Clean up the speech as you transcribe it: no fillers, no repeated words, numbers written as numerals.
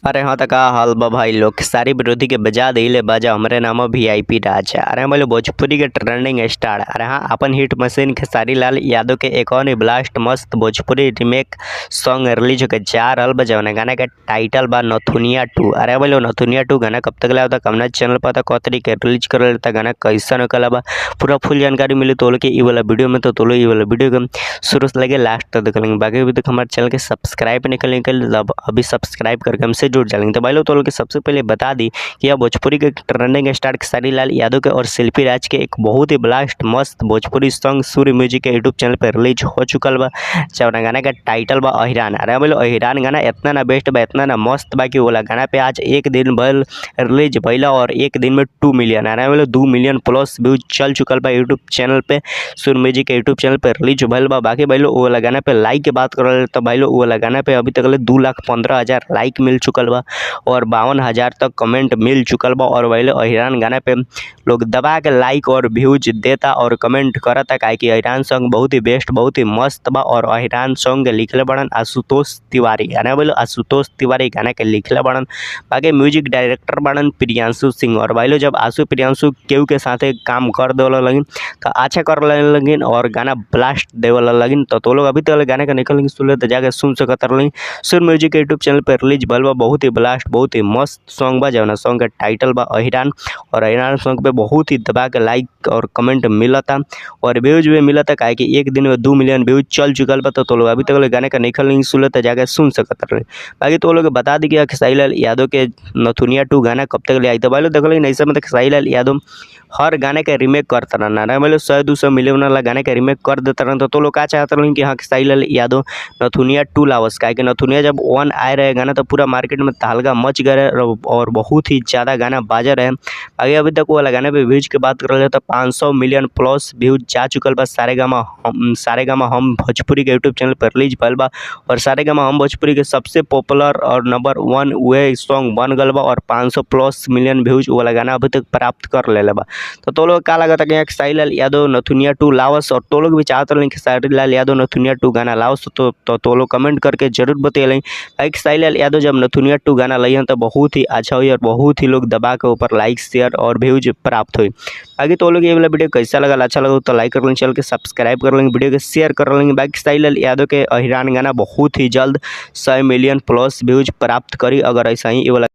अरे हाँ त का हाल बा भाई लोग। सारी विरोधी के बजा दिले बाजा, हमरे नाम वीआईपी राजा। अरे हम भोजपुरी के ट्रेंडिंग स्टार। अरे हाँ, अपन हिट मशीन खेसारी लाल यादव के एक और ब्लास्ट मस्त भोजपुरी रीमेक सॉन्ग रिलीज होके जा रहल बा, जौन गाना के टाइटल बा नथुनिया 2। अरे भाई लोग, नथुनिया 2 गाना कब तक लाता, कमना चैनल पर क तरीके रिलीज करल गाना कैसन होकला बा, पूरा फुल जानकारी मिली तो के ई वाला वीडियो में। तो तोलो ई वाला वीडियो के शुरू से लगे लास्ट तक देख लेंगे। बाकी अभी तक हमारे चैनल के सब्सक्राइब नहीं कर अभी सब्सक्राइब करके हमसे जुड़ जाएंगे। तो भाई लोग, तो सबसे पहले बता दी कि यह भोजपुरी के ट्रेंडिंग स्टार खेसारी लाल यादव के और शिल्पी राज के एक बहुत ही ब्लास्ट मस्त भोजपुरी सॉन्ग सूर्य म्यूजिक के यूट्यूब चैनल पर रिलीज हो चुकल बा, जौन गाना का टाइटल बा अहिरान। अरे भाई लोग, अहिरान गाना इतना ना बेस्ट बा, इतना ना मस्त बा कि वाला गाना पे आज एक दिन भल रिलीज भइला और एक दिन में 2 मिलियन, अरे भाई लोग 2 मिलियन प्लस व्यूज चल चुकल बा यूट्यूब चैनल पे, सूर्य म्यूजिक के यूट्यूब चैनल पर रिलीज भइल बा। बाकी भाई लोग, वाला गाना पे लाइक के बात करल तो भाई लोग, वाला गाना पे अभी तक 2,15,000 लाइक मिल चुकल बा और 52,000 तक कमेंट मिल चुकल बा। और भाई लोग, अहिरान गाना पे लोग दबा के लाइक और व्यूज देता और कमेंट करता, काहे कि अहिरान सॉन्ग बहुत ही बेस्ट, बहुत ही मस्त बा। और अहिरान सॉन्ग के लिखले बड़न आशुतोष तिवारी। अरे भाई लोग, आशुतोष तिवारी गाना के लिखले बड़न। बाकी म्यूजिक डायरेक्टर बड़न प्रियांशु सिंह। और भाई लोग, जब आशु प्रियांशु केहू के साथे काम कर देवला लगिन तो अच्छा कर लगिन और गाना ब्लास्ट देवला लगिन। तो लोग अभी तक गाना के निकल सुन तो जाके सुन सकत रही। सूर्य म्यूजिक के यूट्यूब चैनल पर रिलीज भइल बा, बहुत ही ब्लास्ट, बहुत ही मस्त सॉन्ग बा, जौना सॉन्ग के टाइटल बा अहिरान। और अहिरान सॉन्ग पे बहुत ही दबा के लाइक और कमेंट मिलता और व्यूज भी मिलता, काहे कि एक दिन में 2 मिलियन व्यूज चल चुकल बा। तो लोग अभी तक गाने का निकल सुन तो जाके सुन सकत रहे। बाकी तो लोग बता दी कि खेसारी लाल यादव के नथुनिया 2 गाना कब तक ले आई। तो भाई लोग देखल नहीं समय खेसारी लाल यादव हर गाने के रीमेक करता रहना। अरे भाई लोग, 100-200 मिलियन वाला गाने के रीमेक कर देता रहना। तो लोग का चाहता रहे कि हाँ खेसारी लाल यादव नथुनिया 2 लावस, काहे कि नथुनिया जब 1 आए रहे गाना तो पूरा मार्केट में तहलका मच गए और बहुत ही ज़्यादा गाना बाजा रहे। आगे अभी तक वो वाला गाना पे व्यूज के बात करल जाए तो 500 मिलियन प्लस व्यूज जा चुकल बा। सारेगामा हम भोजपुरी के यूट्यूब चैनल पर रिलीज भइल बा और सारेगामा हम भोजपुरी के सबसे पॉपुलर और नंबर 1 उहे सॉन्ग बन गल बा और 500 प्लस मिलियन व्यूज वो वाला गाना अभी तक प्राप्त कर लेले बा। तो लोग का लगता कि खेसारी लाल यादव नथुनिया 2 लावस और तो लोग भी चाहत रहे खेसारी लाल यादव नथुनिया 2 गाना लावस। तो लोग कमेंट करके जरूर बतैलें। खेसारी लाल यादव जब नथुनिया 2 गाना लई तो बहुत ही अच्छा हुई और बहुत ही लोग दबा के ऊपर लाइक शेयर और व्यूज प्राप्त हुई। बाकी तो लोग ये वाला वीडियो कैसा लगा, अच्छा लगा तो लाइक कर लेंगे, चैनल के सब्सक्राइब कर लेंगे, वीडियो के शेयर कर लेंगे। बाकी खेसारी लाल यादव के अहिरान गाना बहुत ही जल्द 100 मिलियन प्लस व्यूज प्राप्त करी अगर ऐसा ही ये वाला